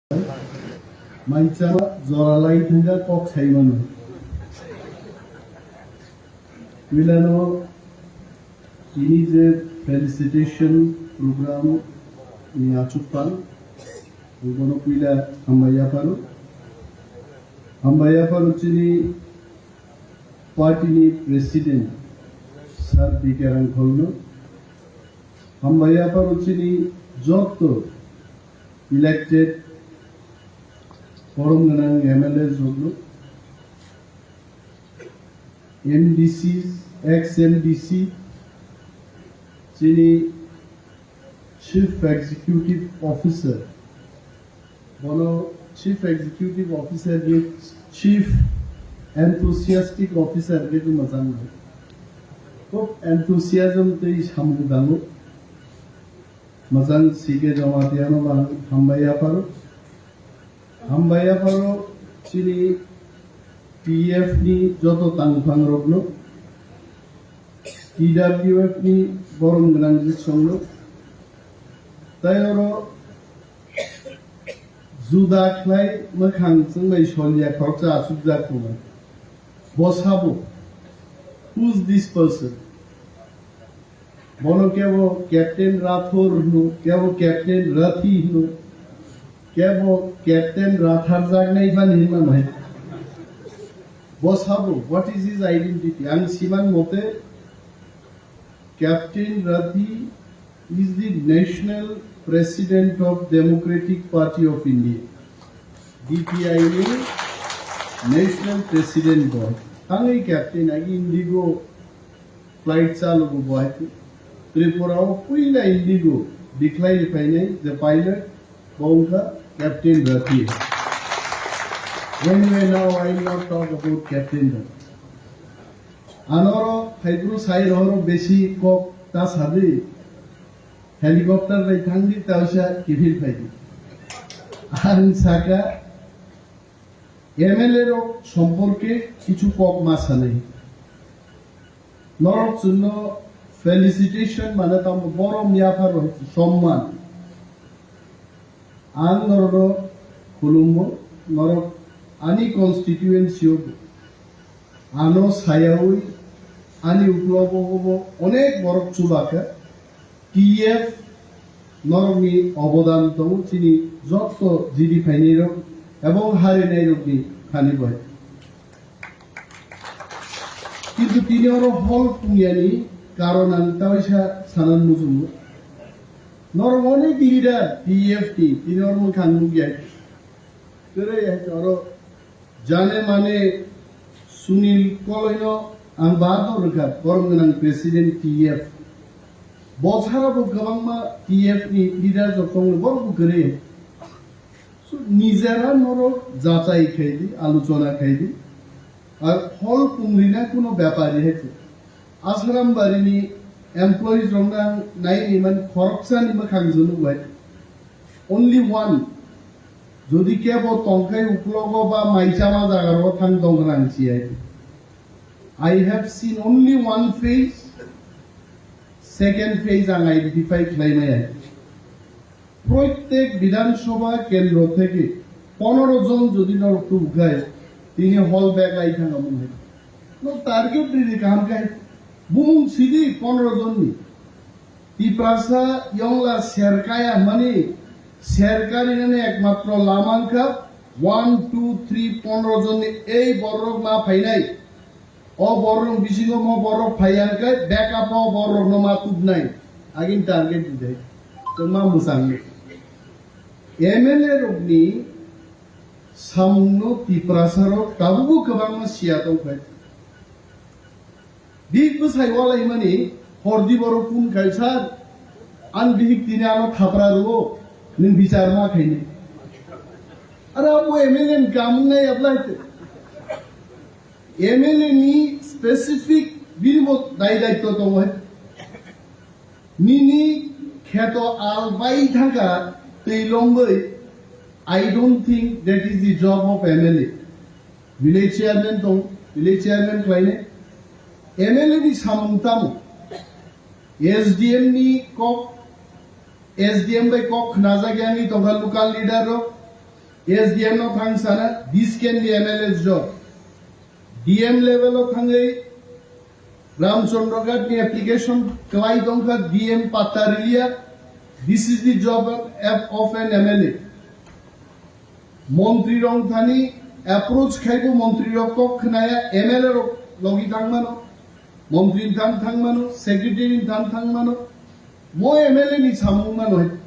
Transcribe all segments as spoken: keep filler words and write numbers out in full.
Mancha jora lai thangkha kok sai mano. Puilano tini je felicitation program ni achukpan, bono puila hambai yapharo. Hambai yapharo chini party ni president Sir B K Rangkholno. Hambai yapharo chini jotto elected borom gwnang M L A rokno, M D C, ex M D C, chini Chief Executive Officer, bono Chief Executive Officer ni Chief Enthusiastic Officer ni mwchang nai. Khub enthusiasm tei samung dango. Mwchang C K Jamatia no ang hambai yapharo. Hambai yapharo chini T F ni joto tangphang rokno, T W F ni borom gwnang jisongno, tai oro juda khlai mwkhang chwngbai solya khoroksa achukjak tongo. Bo sabo, who is this person? Bono kebo Captain Rathor hino, kebo Captain Rathi hino, kebo Captain Ratharjaknai bani hinma nai. Bo sabo, what is his identity? Ang siman mote, Captain Rathi is the National President of Democratic Party of India, D P I ni National President boy. Thangwi Captain agi Indigo flight chalugo bo hai. Tripura o puila Indigo decline phainai je pilot bo wngkha Captain Rathi. Anyway, now I will not talk about Captain Rathi. Anoro phaibru sai rohoro besi kok ta sadi, helicopter bai thangdi ta usa kiphil phaidi. Ang saka M L A rok somporke kichu kok ma sanai. Norok chwngno felicitation mane tamo borom yaphar rok somman. Ang norokno khulumo, norok ani constituency o ano sayawi ani uklogo obo onek borok chubakha. T F norokni obodan tongo chini jotto jidi phainairok ebong harinairokni thani bai. Kintu tini oro hol pungyani karon ang taisa sanan muchungo. Norok onek leader T F ni tini oro mwkhang nukya. Kwrwi hai oro jane mane Sunil Koloino ang bador rwkha, borom gwnang president T F. Bosara bo kwbangma T F ni leader rok tongo, borok bo kwrwi. So, nijera norok jachai khaidi, aluchona khaidi. Ar hol pungrina kuno byapari hai se. Asram barini employees rokno ang nai ni man khoroksa ni mwkhang junu bai. Only one. Jodi kebo tongkai uklogo ba maichama jaga rogo thang dong rang si hai. I have seen only one phase. Second phase ang identify khlai maya. Proitek Bidhan Sabha kendro theke pondro jon jodi norok tubukhai, tini hall bag lai thang amung hai. No target riri kaham khai. Bumung sidi pondro jon ni. Tiprasa yongla serkaya mani serkari nani ekmatro lamang kha one, two, three, pondro jon ni ei borok ma phainai. O borok bisingo mo borok phaiya hwnkhe backup o borok no ma tubnai. Agin target di dai. Tongma musang. M L A rokni samungno Tiprasa rok tabukbo kwbangma siya tongkha. Big bwsai walaimani hordi borok phone khai, "Sir, ang bihik tini ano thapra rwo, nwng bichar ma khaini." Ara abo M L A ni kamung nai ablai te. M L A ni specific bini bo dai daityo tongo hai. Nini kheto al bai thangkha twi longwi, I don't think that is the job of M L A. Village chairman tong, village chairman khlainai. M L A ni samung tamo? S D M ni kok, S D M bai kok khnajak yangwi tongkha local leader rok. S D M no thang sana, this can be M L A's job. D M level o thangwi Ramchandra Ghat ni application kwlai tongkha, D M patta riliya. This is the job of, of an M L A. Montri rok thani approach khaibo, montri rok kok khnaya, M L A rok logi thangmano, montri thang thangmano, secretary thang thangmano, mo M L A ni samung mano.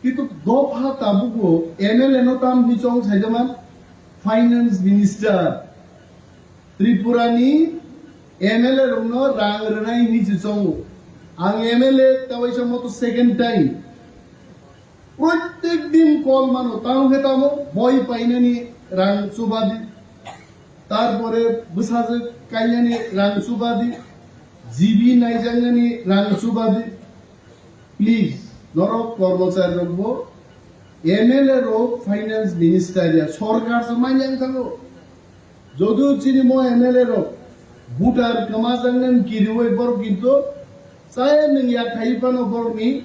Kintu dopha tabugo M L A no tam ni chong saijaman, finance minister. Tripura ni M L A rokno rang rwnai hinwi se chongo. Ang M L A tawaisa moto second time. Prottek din call mano, tamo khe tamo boi painani rang chubadi. Tarpore bwsajwk kainani rang chubadi. G B naijaknani rang chubadi. Please, norok kormochari rokbo M L A rok finance minister ya sorkar se manya thango. Jodu chini mo M L A rok voter kwmajaknani kiriwi borok kintu chaya nwng ya khai phano borokni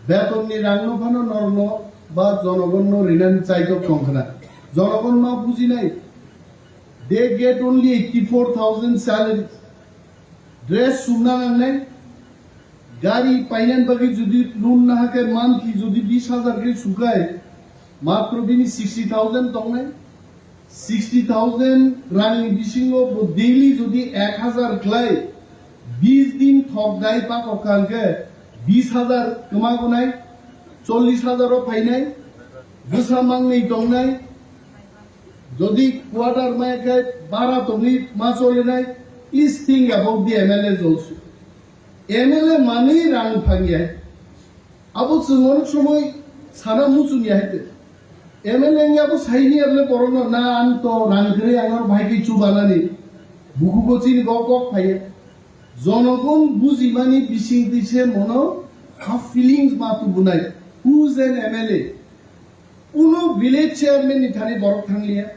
betonni rangno phano norokno ba jonogonno rinani chaitok tongkhna. Jonogon ma bujinai. They get only eighty-four thousand salary. Dress sumna nangnai. Gari painan bagwi jodi loan na hake monthly jodi bis hajar khe sukai, matro bini sixty thousand tongnai. Sixty thousand rangni bisingo bo daily jodi ek hajar klai, bis din thok dai pakok kha hwnkhe bis hajar kwma gonai, chollish hajar o phainai, bwsa mangnwi tongnai. Jodi quarter mai khe bara tongwi ma cholinai, please think about the M L As also. M L A manwi rang phangya. Abo chwng onek somoi sana muchungya hai te. M L A wngya bo saini able borokno na ang to rang kwrwi ang oro bahai khe chubanani. Bukugo chini bo kok phaiya. Jonogon bujimani bisingtwi se mono ha feelings ma tubunai. Who is an M L A? Kuno village chairman ni thani borok thangliya.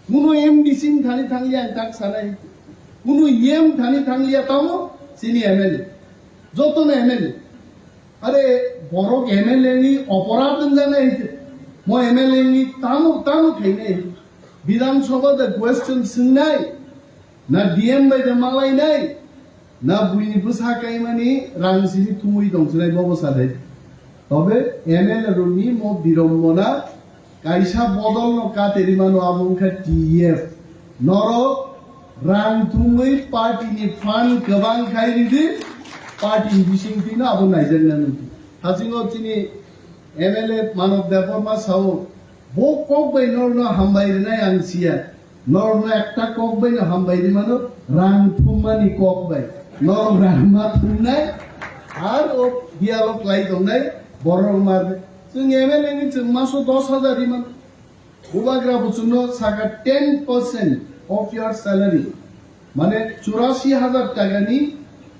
Kuno M D C ni thani thangliya ang tak sanai. Kuno E M thani thangliya tamo chini M L A. Jotono M L A. Are borok M L A ni oporad wngjanai hwnkhe, mo M L A ni tamo tamo khainai. Bidhan Sabha da question swngnai, na D M bai da malainai, na buini bwsa kaimani rang sini thumwi tongsinai bobo sadai. Tobe M L A rokni mo birombona kaisa bodolno katerimano abo wngkha T E F. Norok rang thumwi party ni fund kwbang khai ridi, party ni bisingtwino abo naijaknani. Hasingo chini M L A Manav Debbarma sao, bo kok bai norno hambai rwnai ang siya. Norno ekta kok bai no hambai rimano, rang thummani kok bai. Norok rang ma thumnai, ar o dialog lai tongnai, borok mar. Chwng M L A ni chwng maso dos hajar rimano. Bubagra bo chwngno saka ten percent of your salary. Mane churasi hajar taka ni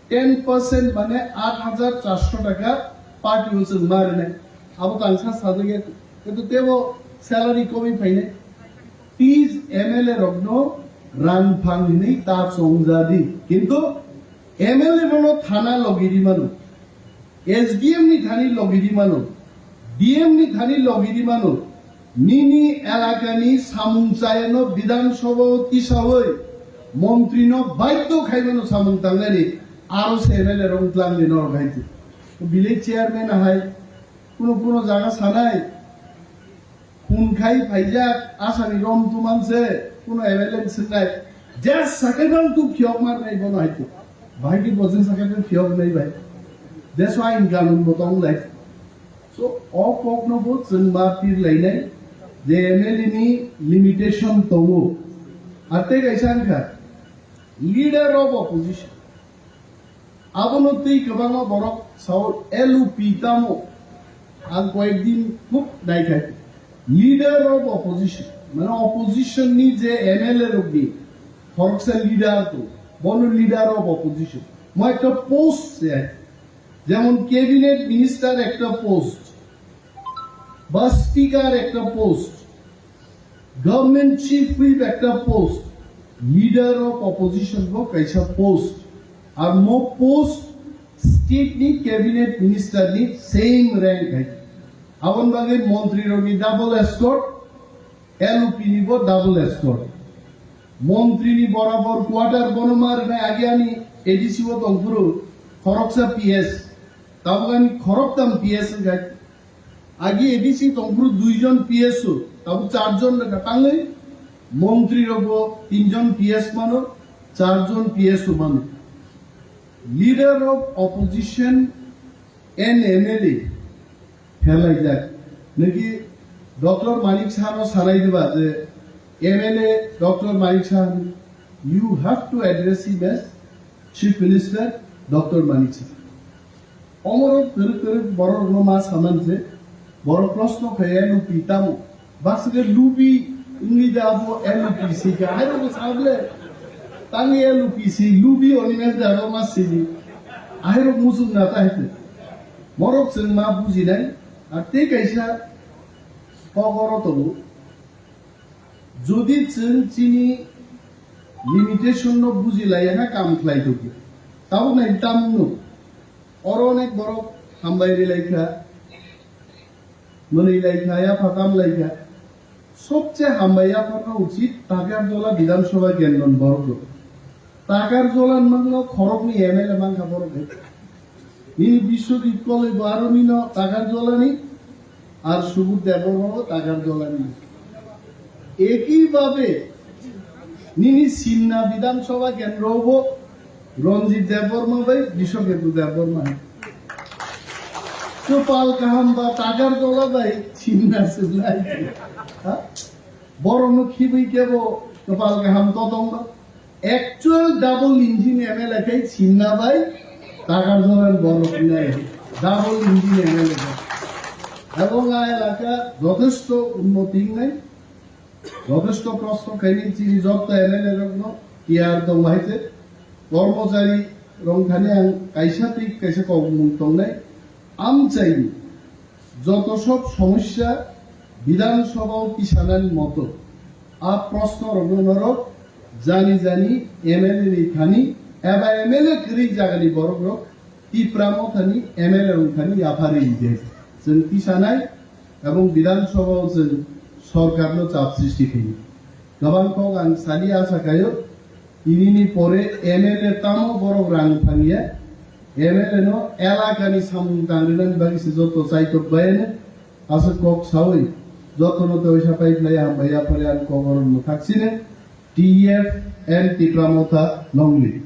ten percent mane aat hajar charso taka party o chwng ma rinai. Abo tangsa sajagya, kintu tebo salary komwi phainai. Please, M L A rokno rang phang hinwi ta chongjadi. Kintu M L A rokno thana logi rimano, S D M ni thani logi rimano, D M ni thani logi rimano. Nini elakani samung chayano Bidhan Sabha o tisawi montrino baidhyo khaimano samung tangnani, aro se M L A rok tlangni norok hai. Village chairman hai kuno kuno jaga sanai. Khun khai phaijak asani rom tuman se kuno M L A ni swngnai. Just sakaiphang tu phiyok mar nai bono hai tu. Bahai ki bojin sakaiphang phiyok nai bai. Deso ain kanun bo tong lai. So o kok no bo chwng ma pir lai nai. Je M L A ni limitation tongo. Ar tei kaisa wngkha leader of opposition. Abono tei kwbangma borok sao L U P tamo. Ang koyekdin khub naikhai. Leader of opposition, mane opposition ni je M L A rokni khoroksa leader to, bono leader of opposition. Mo ekta post se, jemon cabinet minister ekta post, ba speaker ekta post, Government Chief Whip ekta post, Leader of Opposition bo kaisa post, ar mo post state ni cabinet minister ni same rank hai. Aboni bagwi montrirokni double escort, L O P ni bo double escort. Montri ni borabor quarter bono ma rwnai agi ani A D C o tongphuru khoroksa P S, tabuk ani khoroktham P S wngkha. Agi A D C tongphuru duijon P S o, tabuk charjon rwkha tangwi montri rokbo tinjon P S mano, charjon P S o mano. Leader of opposition and M L A pherlaijak. Niki Doctor Manik Saha no sanai diba je M L A Doctor Manik Saha, you have to address him as Chief Minister Doctor Manik Saha. Omoro kwrwk kwrwk borok no ma saman je borok proshno khe L O P tamo. Basike lubi wngwi da abo L O P si kha. Ahairok sable tangwi L O P si lubi oni mes da abo ma sini. Ahairok muchung na ta hete. Borok chwng ma bujinai. Ar tei kaisa kok oro tongo. Jodi chwng chini limitation no bujilaiya kha kam khlai tongkhe. Tabuk nai tamno. Oro onek borok hambai rilai kha. Mwnwi lai kha, yapha tam lai kha. Sobse hambai yapharno uchit Takarjola Bidhan Sabha kendron borok rok. Takarjola nwngno khoroknwi M L A mankha borok hai. Nini Biswajit Koloi bo aro nino Takarjolani, ar Subudh Debbarma bo Takarjolani. Eki babe nini Simna Bidhan Sabha kendro bo Ranjit Debbarma bai Biswaketu Debbarma hai. Kwpal kaham ba Takarjola bai Simna swlai. Ha? Borokno khibwi kebo kwpal kaham totong ba. Actual double engine M L A khe Simna bai Takarjola borok nai. Double engine M L A khe. Ebong a elaka jothesto unnoti wngnai. Jothesto proshno khaini chini jotto M L A rokno tiyar tong bahai se. Kormochari rok thani ang kaisa twi kaisa kokmung tongnai. Amchaini joto sob somosya Bidhan Sabha o tisanani moto a proshno rokno norok jani jani M L A ni thani eba M L A kwrwi jagani borok rok Tipra Mothani M L A rok thani yaphari ride. Chwng tisanai ebong Bidhan Sabha o chwng sorkarno chap sristi khainai. Kwbang kok ang sadi asa khaio, tinini pore M L A tamo borok rang thangya, M L A no elakani samung tangrinani bagwi se joto chaitok bayani aswk kok sawi jotono tei sapai khlai hambai yaphari ang kok oro mwthak sini T F and Tipra Motha nongli.